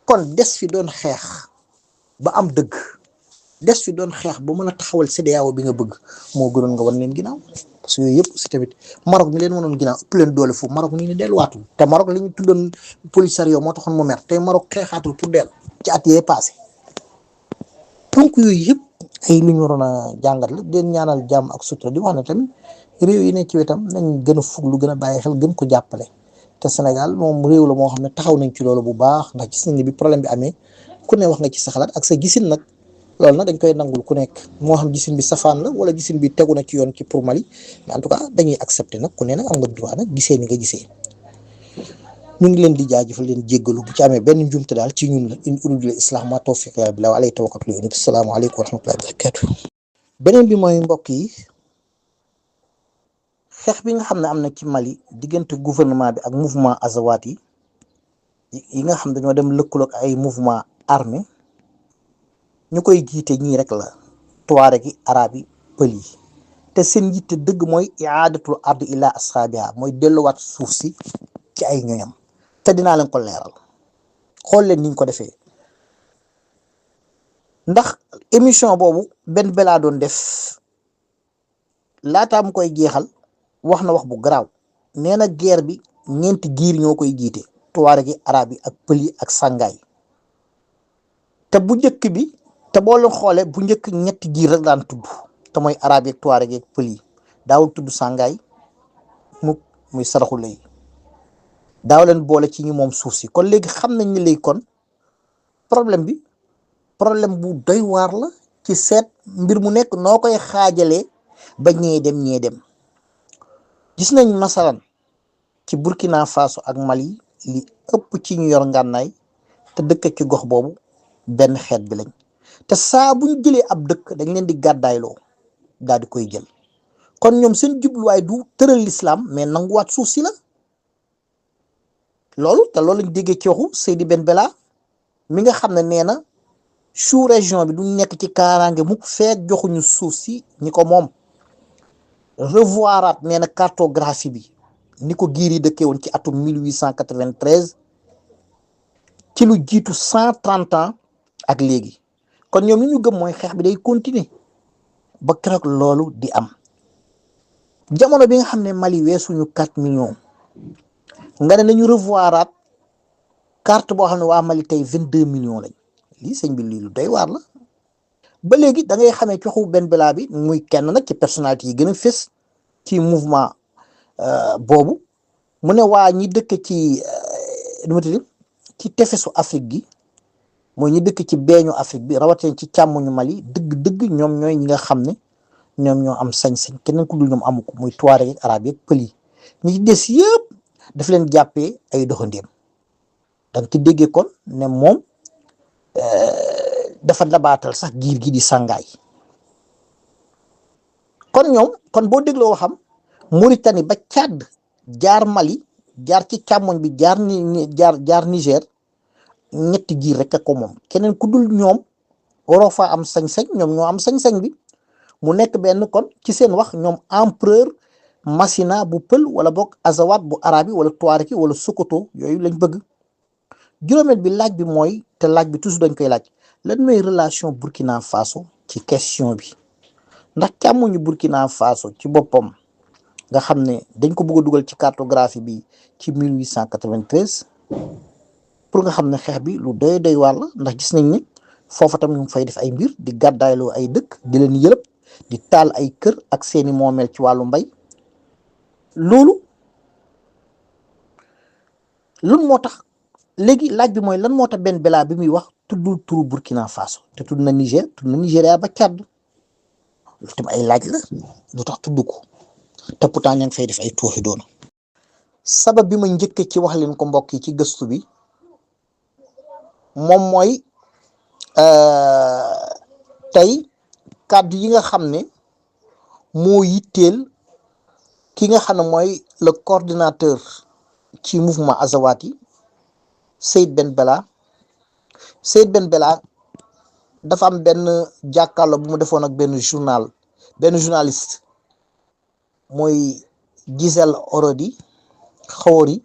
kon des fi doon xeex ba am dëgg des fi doon xeex ba mën a taxawal CEDEAO bi nga bëgg moo gënoon nga wan leen ginnaaw parce que yooyu yëpp si tamit Maroc mi leen wanoon ginnaaw ëpp leen doole foofu Maroc nii ni delluwaatul te Maroc li ñu tuddoon Polisario moo taxoon mu mer tey Maroc xeexaatul pour dellu ci at yee passé donc yooyu yëpp ay lu ñu waroon a jàngat la den ñaanal jàmm ak sutura di wax ne tamit réew yi ne ci wetam nañ gën a fuglu gën a bàyyi xel gën ko jàppale te Sénégal moom réew la moo xam ne taxaw nañ ci loolu bu baax ndax gis nañ ne bi problème bi amee ku ne wax nga ci sa xalaat ak sa gisin nag loolu nag dañ koy nangul ku nekk moo xam gisin bi safaan la wala gisin bi tegu na ci yoon ci pour Mali mais en tout cas dañuy accepter nag ku ne nag am nga droit nag gisee ni nga gisee ñu ngi leen di jaajëfal leen jéggalu bu ci amee benn njumte daal ci ñun la in uridu islah ma tawfiq illa billah wa alayhi tawakkaltu wa assalamu alaykum wa rahmatullahi wa barakatuh beneen bi mooy mbokk yi xeex bi nga xam ne am na ci Mali diggante gouvernement bi ak mouvement Azawad yi nga xam dañoo dem lëkkaloog ay mouvement armé ñu koy jiite ñii rek la tuwaare gi arab yi pël yi te seen yitte dëgg mooy iaadatul ard ila asxaabiha mooy delluwaat suuf si ci ay ñoñam te dinaa leen ko leeral xool leen niñ ko defee ndax émission boobu benn belaa doon def laataa mu koy jeexal wax na wax bu garaaw nee na guerre bi ñeenti giir ñoo koy jiite tuwaare gi arab yi ak pël yi ak sàngaay te bu njëkk bi te boo leen xoolee bu njëkk ñetti giir rek daan tudd te mooy arab yi ak tuwaare gi ak pël yi daawul tudd sàngaay mukk muy saraxu lay daaw leen boole ci ñi moom suuf si kon léegi xam nañ ne léegi kon problème bi problème bu doy waar la ci seet mbir mu nekk noo koy xaajalee ba ñee dem gis nañ masalan ci Burkina Faso ak Mali li ëpp ci ñu yor ngànnaay te dëkk ci gox boobu benn xeet bi lañ te saa bu ñu jëlee ab dëkk dañ leen di gàddaayloo daal di koy jël kon ñoom seen jubluwaay du tëral l'islam mais nanguwaat suuf si la loolu te loolu lañ déggee ci waxu Seydi Ben Bella mi nga xam ne nee na sous région bi du nekk ci kaaraange mukk feek joxuñu suuf si ñi ko moom revoiraat nee na cartographie bi ni ko giir yi dëkkee woon ci atum 1893 ci lu jiitu 130 ans ak léegi kon ñoom li ñu gëm mooy xeex bi day continuer ba keroog loolu di am jamono bi nga xam ne Mali weesuñu 4 millions nga ne nañu revoiraat carte boo xam ne waa Mali tey 22 millions lañ lii sëñ bi lii lu doy waar la ba léegi da ngay xamee ci waxu Ben Bella bi muy kenn nag ci personnalité yi gën a fës ci mouvement boobu mu ne waa ñi dëkk ci ci tefesu Afrique gi mooy ñi dëkk ci beeñu Afrique bi rawatina ci càmmoñu Mali dëgg ñoom ñooy ñi nga xam ne ñoom ñoo am sañ-sañ keneen ku dul ñoom amu ko muy tuwaare ak arab yi pël yi ñi ci des yëpp daf leen jàppee ay doxandéem danga ci déggee kon ne moom dafa dabaatal sax giir gi di sàngaay kon ñoom kon boo dégloo waxam Mauritanie ba Tchad jaar Mali jaar ci càmmoñ bi jaar Niger ñetti giir rek a ko moom keneen ku dul ñoom waroo faa am sañ-sañ ñoom ñoo am sañ-sañ bi mu nekk benn kon ci seen wax ñoom empereur Massina bu pël wala boog Azawad bu arabe wala Touareg wala Sokoto yooyu lañ bëgg juróomeel bi laaj bi mooy te laaj bi toujours dañ koy laaj lan mooy relation Burkina Faso ci question bi ndax càmmoñu Burkina Faso ci boppam nga xam ne dañ ko bëgg a dugal ci cartographie bi ci 1893 pour nga xam ne xeex bi lu doy waar la ndax gis nañ ne foofa tam ñu ngi fay def ay mbir di gàddaayloo ay dëkk di leen yëlëb di taal ay kër ak seeni moomeel ci wàllu mbay. loolu lan moo tax léegi laaj bi mooy lan moo tax Ben Bella bi muy wax tuddul turu Burkina Faso te tudd na Niger, tudd na Nigéria ba Tchad. lu tam ay laaj la lu tax tudd ko te pourtant ña ngi fay def ay tooxi doona. sabab bi ma njëkk ci wax leen ko mbokk yi ci gëstu bi moom mooy tey kàddu yi nga xam ne moo yitteel ki nga xam ne mooy le coordinateur ci mouvement Azawadi Saïd Ben Bella. Saïd Ben Bella dafa am benn jàkkaarloo bu mu defoon ak benn journaliste mooy Gisèle Khoury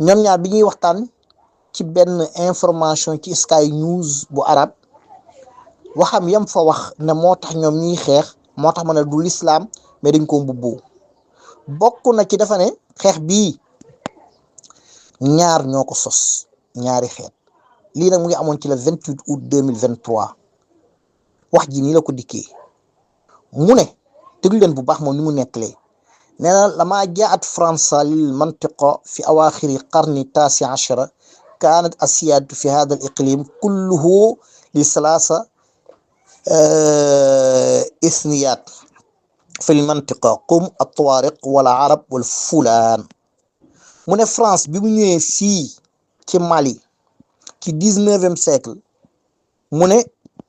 ñoom ñaar bi ñuy waxtaan ci benn information ci Sky News bu arab waxam yam fa wax ne moo tax ñoom ñuy xeex moo tax ma ne du l'islam mais dañ ko mbubboo bokk na ci dafa ne xeex bii ñaar ñoo ko sos ñaari xeet. lii nag mu ngi amoon ci le 28 août 2023 wax ji nii la ko dikkee mu ne déglu leen bu baax moom ni mu nettalee nee na lama jaat fransa lil mantiqa fi awaaxiri qarni taasi achara kaanat asiyaatu fi hada al iqlim kulluhu li salaasa isniyaat fi l mantiqa qum at-tawaariq wal arab wal fulaan. mu ne France bi mu ñëwee fii ci Mali ci 19e siècle mu ne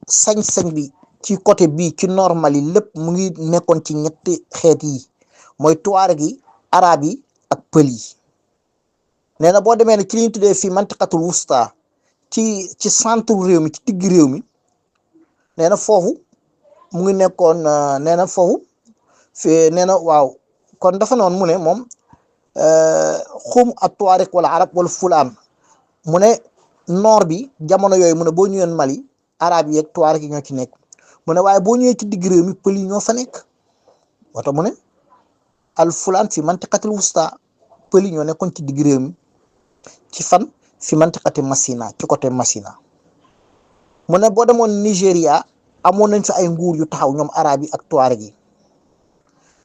sañ-sañ bi ci côté bii ci nord Mali lépp mu ngi nekkoon ci ñetti xeet yi mooy tuareg yi arab yi ak pël yi. nee na boo demee ne ci li ñu tuddee fii mantiqatul wusta ci centre réew mi ci digg réew mi nee na foofu mu ngi nekkoon nee na foofu fi nee na waaw kon dafa noonu mu ne moom xum ak tuareg wala arab wala fulaan mu ne nord bi jamono yooyu mu ne boo ñëwee Mali arab yi ak tuareg yi ñoo ci nekk mu ne waaye boo ñëwee ci digg réew mi pël yi ñoo fa nekk wata mu ne al fulaan fi mantiqatil wusta pël yi ñoo nekkoon ci digg réew mi ci fan fi mantiqati Massina ci côté Massina. mu ne boo demoon Nigéria amoon nañ fi ay nguur yu taxaw ñoom arab yi ak tuareg yi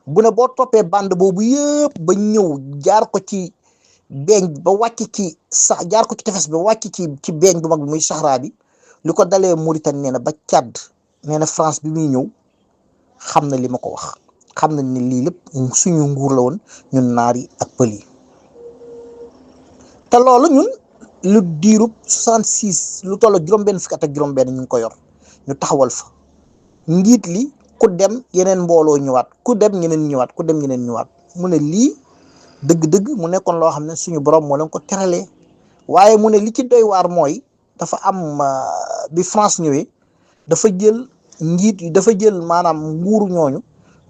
bu ne boo toppee bande boobu yëpp ba ñëw jaar ko ci beeñ ba wàcc ci sax jaar ko ci tefes ba wàcc ci beeñ bu mag bi muy Sahara bi li ko dalee Mauritanie nee na ba Tchad nee na France bi muy ñëw xam na li ma ko wax xam na ne lii lépp suñu nguur la woon ñun naar yi ak pël yi te loolu ñun lu diirub 66 lu toll juróom-benn fukki at ak juróom-benn ñu ngi ko yor ñu taxawal fa njiit li ku dem yeneen mbooloo ñëwaat ku dem ñeneen ñëwaat ku dem ñeneen ñëwaat mu ne lii dëgg-dëgg mu nekkoon loo xam ne suñu borom moo leen ko teralee waaye mu ne li ci doy waar mooy dafa am bi France ñëwee dafa jël njiit yi dafa jël maanaam nguuru ñooñu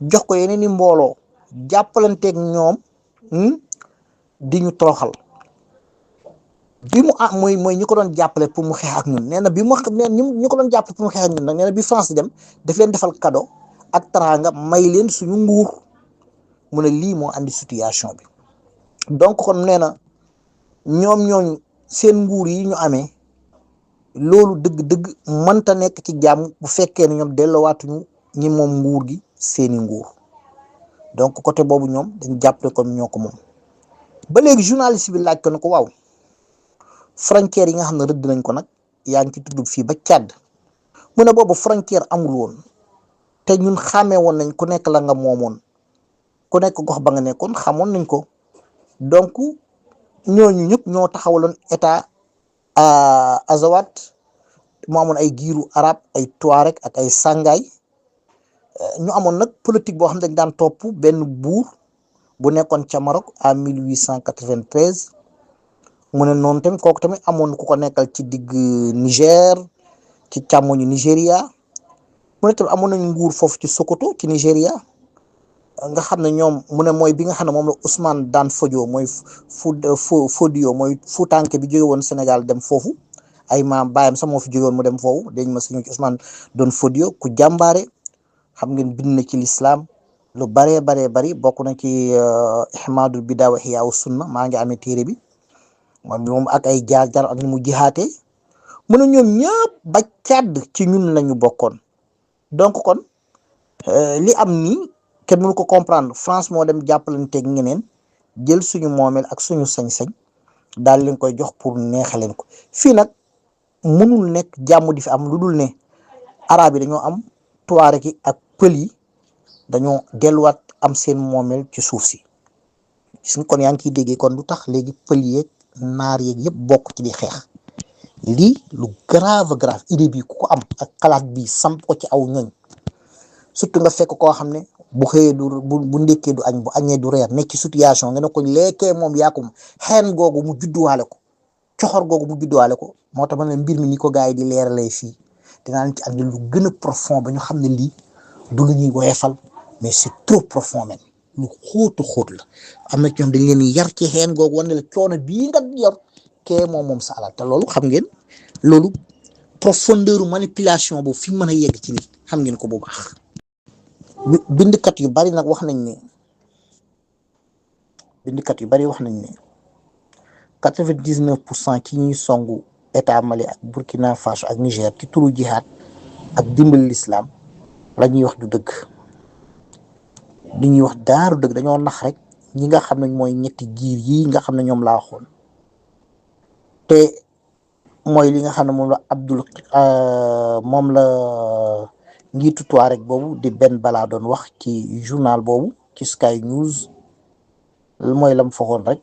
jox ko yeneen i mbooloo jàppalanteeg ñoom di ñu toroxal bi mu mooy ñi ko doon jàppale pour mu xeex ak ñun nee na bi mu ñi ko doon jàppale pour mu xeex ak ñun nag nee na bi France di dem daf leen defal cadeau ak teraanga may leen suñu nguur mu ne lii moo andi situation bi donc kon nee na ñoom ñooñu seen nguur yi ñu amee loolu dëgg-dëgg mënta nekk ci jàmm bu fekkee ne ñoom delloowaatuñu ñi moom nguur gi seeni nguur donc côté boobu ñoom dañ jàppale comme ñoo ko moom. ba léegi journaliste bi laaj ko ne ko waaw frontière yi nga xam ne rëdd nañ ko nag yaa ngi ci tudd fii ba Tchad mu ne boobu frontière amul woon te ñun xàmmee woon nañ ku nekk la nga moomoon ku nekk gox ba nga nekkoon xamoon nañ ko donc ñooñu ñëpp ñoo taxawaloon état Azawad mu amoon ay giiru arab ay tuareg ak ay sàngaay ñu amoon nag politique boo xam ne dañ daan topp benn buur bu nekkoon ca Maroc à 1893 mu ne noonu tamit kooku tamit amoon ku ko nekkal ci digg Niger ci càmmoñu Nigéria mu ne tamit amoon nañu nguur foofu ci Sokoto ci Nigéria nga xam ne ñoom mu ne mooy bi nga xam ne moom la Ousmane daan Fodio mooy Fodio mooy Fuutanke bi jóge woon Sénégal dem foofu ay maam baayam sax moo fi jóge woon mu dem foofu dañ ma suñu ci Ousmane doon Fodio ku jàmbaare xam ngeen bind na ci lislaam lu baree bari bokk na ci ihmadul bidaa wa ihyaa sunna maa ngi amee téere bi moom ak ay jaar-jaar ak ni mu jihaatee mu ne ñoom ñëpp ba Tchad ci ñun lañu bokkoon donc kon li am nii kenn mënu ko comprendre. France moo dem jàppalanteeg ñeneen jël suñu moomeel ak suñu sañ-sañ daal leen koy jox pour neexaleen ko. fii nag mënul nekk jàmm di fi am lu dul ne arab yi dañoo am tuareg yi ak pël yi dañoo delluwaat am seen moomeel ci suuf si. gis nga kon yaa ngi ciy déggee kon lu tax léegi pël yeeg naar yeeg yëpp bokk ci di xeex. lii lu grave idée bi ku ko am ak xalaat bi samp ko ci aw ñoñ surtout nga fekk koo xam ne bu xëyee bu ndékkee du añ bu añee du reer nekk ci situation nga ne ko lekkee moom yaa ko xeen googu mu judduwaale ko coxor googu mu judduwaale ko. moo tax ma ne mbir mi ni ko gars yi di leeralee fii dinaa leen ci andi lu gën a profond ba ñu xam ne lii du lu ñuy woyefal mais c'est trop profond même lu xóot la. am na ci ñoom dañ leen yar ci xeen googu wane la coono bii nga yor kee moom sa alal te loolu xam ngeen loolu profondeur manipulation boobu fi mën a yegg ci nit xam ngeen ko bu baax. bindkat yu bari nag wax nañ ne 99% ci ñuy songu état Mali ak Burkina Faso ak Niger ci turu jihaad ak dimbali l'islam la ñuy wax du dëgg. li ñuy wax daaru dëgg dañoo nax rek ñi nga xam ne mooy ñetti giir yi nga xam ne ñoom laa waxoon te mooy li nga xam ne moom la njiitu Touareg boobu di Ben Bala doon wax ci journal boobu ci Sky News mooy lam foxoon rek.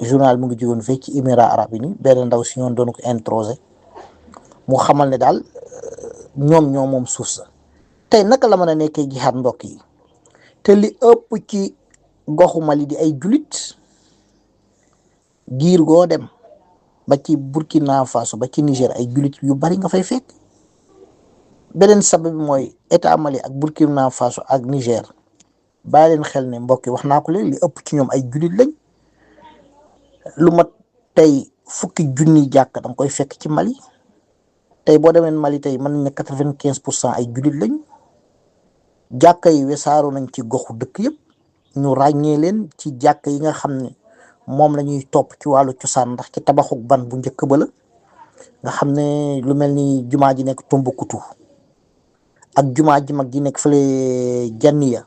journal mu ngi jógoon fii ci Émirats arabes unis benn ndaw si ñoon doon ko introsé mu xamal ne daal ñoom moom suuf sa. tey naka la mën a nekkee jihaad mbokk yi te li ëpp ci goxu Mali di ay julit giir goo dem ba ci Burkina Faso ba ci Niger ay julit yu bari nga fay fekk. beneen sabab bi mooy état Mali ak Burkina Faso ak Niger bàyyi leen xel ne mbokk yi wax naa ko léegi li ëpp ci ñoom ay julit lañ. lu mat tey fukki junni jàkk danga koy fekk ci Mali tey boo demee Mali tey mën nañ ne 95% ay jullit lañ. jàkka yi wesaaroo nañ ci goxu dëkk yëpp ñu ràññee leen ci jàkka yi nga xam ne moom la ñuy topp ci wàllu cosaan ndax ci tabaxuk ban bu njëkk ba la nga xam ne lu mel ni jumaa ji nekk Tombouctou ak jumaa ji mag ji nekk fële Janniya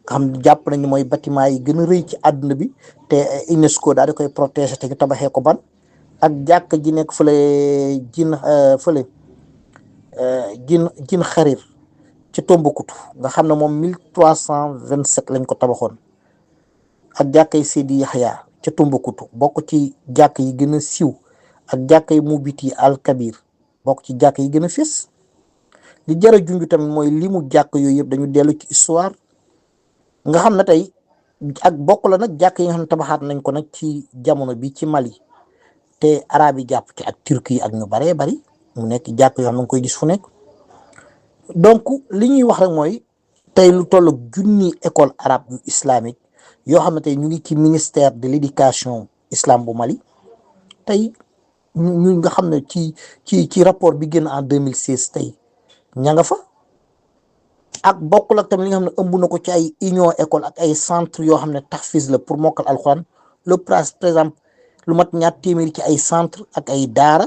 nga xam ne jàpp nañu mooy bâtiment yi gën a rëy ci àdduna bi te UNESCO daal di koy protéger te ñu tabaxee ko ban ak jàkk ji nekk jin xarir ci Tombouctou nga xam ne moom 1327 lañ ko tabaxoon ak jàkkay Seydi Yaxya ca Tombouctou bokk ci jàkk yi gën a siiw ak jàkkay Mobiti al Kabir bokk ci jàkk yi gën a fés li jar a junj tamit mooy li mu jàkk yooyu yëpp dañu dellu ci histoire nga xam ne tey ak bokk la nag jàkk yi nga xam ne tabaxaat nañ ko nag ci jamono bi ci Mali te arab yi jàpp ci ak turki yi ak ñu baree bari mu nekk jàkk yoo xam ne nga koy gis fu nekk. donc li ñuy wax rek mooy tey lu toll junni école arabe yu islamique yoo xam ne tey ñu ngi ci ministère de l'éducation islam bu Mali tey ñu nga xam ne ci rapport bi génn en 2016 tey ña nga fa ak bokkul ak tamit li nga xam ne ëmb na ko ci ay union école ak ay centre yoo xam ne tahfiz la pour mokkal alxuraan le par exemple lu mat ñaar téeméeri ci ay centre ak ay daara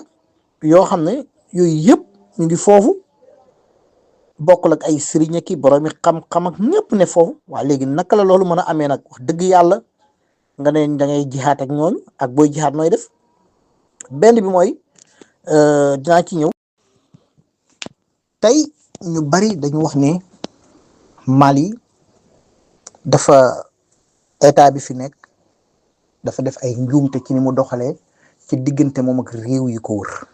yoo xam ne yooyu yëpp ñu ngi foofu bokkul ak ay sëriñ ki boroomi xam-xam ak ñëpp ne foofu waa léegi naka la loolu mën a amee nag wax dëgg yàlla nga ne da ngay jihaat ak ñooñu ak booy jihaat nooy def benn bi mooy dinaa ci ñëw tey ñu bari dañu wax ne Mali dafa état bi fi nekk dafa def ay njuumte ci ni mu doxalee ci diggante moom ak réew yi ko wër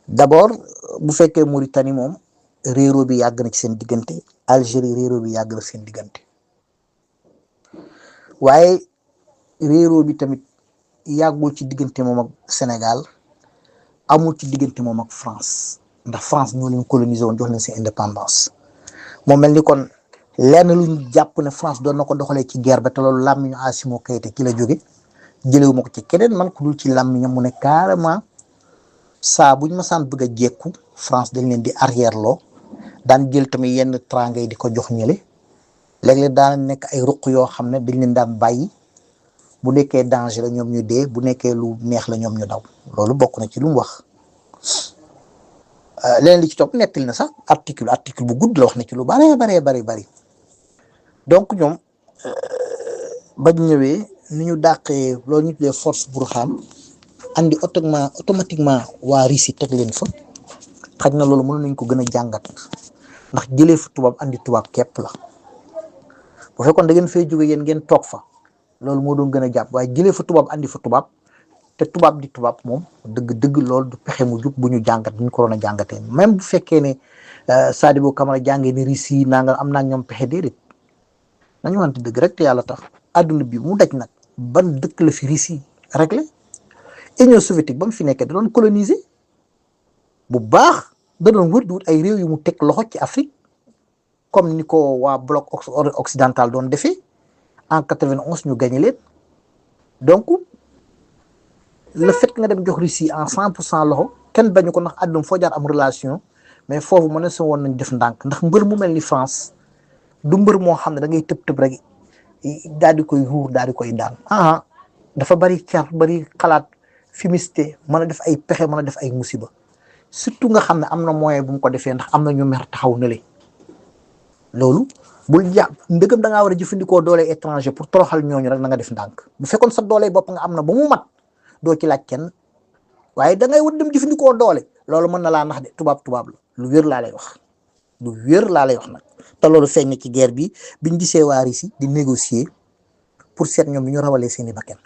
d'abord bu fekkee Mauritanie moom réeróo bi yàgg na ci seen diggante Algérie réeróo bi yàgg na seen diggante waaye réeróo bi tamit yàggul ci diggante moom ak Sénégal amul ci diggante moom ak France ndax France ñoo leen colonisé woon jox leen seen indépendance moo mel ni kon lenn lu ñu jàpp ne France doon na ko doxalee ci guerre ba te loolu làmmiñu Assimi Goïta ci la jóge jëlewu ma ko ci keneen man ku dul ci làmmiñam mu ne carrément saa buñ masaan bëgg a jekku France dañ leen di arrière loo daan jël tamit yenn trang yi di ko jox ñële léeg-léeg daan nekk ay ruq yoo xam ne dañ leen daan bàyyi bu nekkee danger la ñoom ñu dee bu nekkee lu neex la ñoom ñu daw loolu bokk na ci lu mu wax leneen li ci topp nettali na sax article bu gudd la wax na ci lu bari donc ñoom bañ ñëwee ni ñu dàqee loolu ñu tuddee force Burhan andi automatiquement waa Russie teg leen fa xaj na loolu mën nañ ko gën a jàngat ndax jëlee fa tubaab andi tubaab képp la bu fekkoon da ngeen fay jóge yéen ngeen toog fa loolu moo doon gën a jàpp waaye jëlee fa tubaab andi fa tubaab te tubaab di tubaab moom dëgg loolu du pexe mu jub bu ñu jàngat bu ñu ko doon a jàngatee même bu fekkee ne Sadibou Camara jàngee ni Russie naa nga am naa ñoom pexe déedéet nañu wante dëgg rek te yàlla tax àdduna bi mu daj nag ban dëkk la fi Russie réglé Union soviétique ba mu fi nekkee da doon coloniser bu baax da doon wër di wut ay réew yu mu teg loxo ci Afrique comme ni ko waa bloc occidental doon defee en 91 ñu gagné leen donc le fait nga dem jox Russie en 100% loxo kenn bañu ko ndax àdduna foo jaar am relation mais foofu mën na sa woon nañ def ndànk ndax mbër mu mel ni France du mbër moo xam ne da ngay tëb rek daal di koy ruur daal di koy daan dafa bari car bari xalaat fumiste mën a def ay pexe mën a def ay musiba surtout nga xam ne am na moyen bu mu ko defee ndax am na ñu mer taxaw na le loolu bul jàpp ndëgam da ngaa war a jëfandikoo doole étranger pour toroxal ñooñu rek na nga def ndànk bu fekkoon sa doole bopp nga am na ba mu mat doo ci laaj kenn waaye da ngay war dem jëfandikoo doole loolu mën na laa nax de tubaab la lu wér laa lay wax nag te loolu feeñ na ci guerre bi biñ gisee waa Russie di négocier pour seet ñoom bi ñu rawalee seeni bakkan